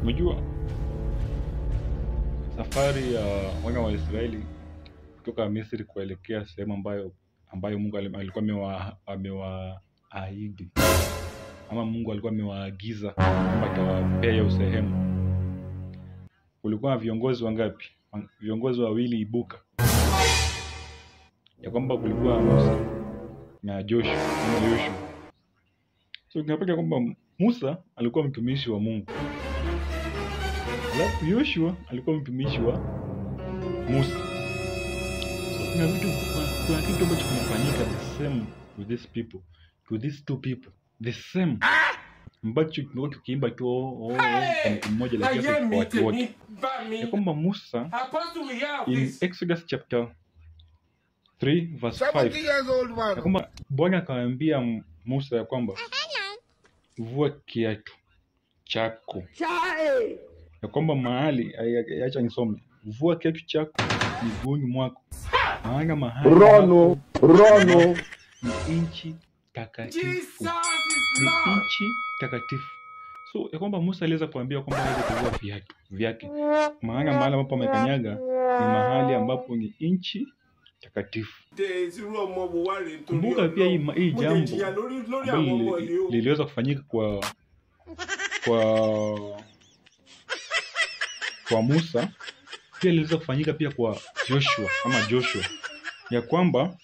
Unajua safari ya wana wa Israeli kutoka Misri kuelekea sehemu ambayo Mungu alikuwa amewaahidi, ama Mungu alikuwa amewaagiza kwamba atawapea hiyo sehemu. Kulikuwa na viongozi wangapi? Viongozi wawili ibuka. Ya kwamba kulikuwa Musa na Joshua, na Yoshua. So tunapata kwamba Musa alikuwa mtumishi wa Mungu, alafu Yoshua alikuwa mtumishi wa Musa. So kuna kitu ambacho kinafanyika the same with these people, to these two people, the same ambacho tumekuwa tukiimba tu kwa mtu mmoja, lakini kwa watu wote. Ya kwamba Musa in Exodus chapter 3 verse 5, ya kwamba Bwana akamwambia Musa ya kwamba vua kiatu chako. Ya kwamba mahali, acha nisome, vua kiatu chako miguuni mwako, maana mahali Rono, Rono ni nchi takatifu. Ni nchi takatifu. So ya kwamba Musa aliweza kuambia kwamba aweze kuvua viatu vyake, maana mahali ambapo amekanyaga ni mahali ambapo ni nchi takatifu. Kumbuka pia hii jambo ambalo liliweza kufanyika kwa Musa, pia liliweza kufanyika pia kwa Joshua ama Joshua, ya kwamba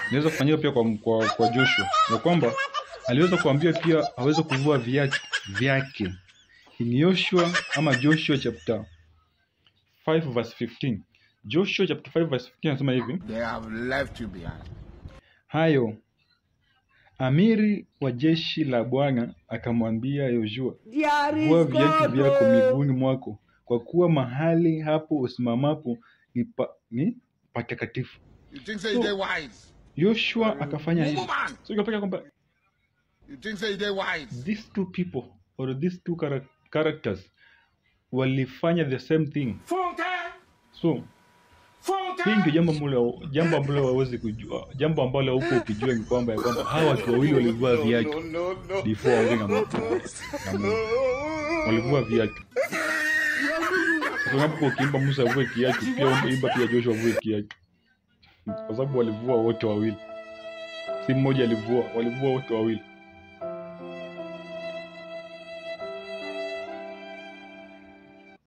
inaweza kufanyika pia kwa Joshua, ya kwamba aliweza kuambia pia aweze kuvua viatu vyake. In Joshua ama Joshua chapter 5 verse 15. Joshua chapter 5 verse 15 anasema hivi: They have left you behind. Hayo amiri wa jeshi la Bwana akamwambia Yoshua, vua viatu vyako miguuni mwako, kwa kuwa mahali hapo usimamapo ni patakatifu. You think say they wise? Yoshua akafanya hivi. So ikafanya kwamba you think say they wise? These two people or these two characters walifanya the same thing. So hii ndio jambo ambalo hawezi kujua. Jambo ambalo huko ukijua ni kwamba ya kwamba hawa watu wawili walivua viatu before waongee na Mungu. Walivua viatu. So unapokuwa ukiimba Musa avue kiatu, pia imba pia Joshua avue kiatu, kwa sababu walivua wote wawili. Si mmoja alivua, walivua wote wawili.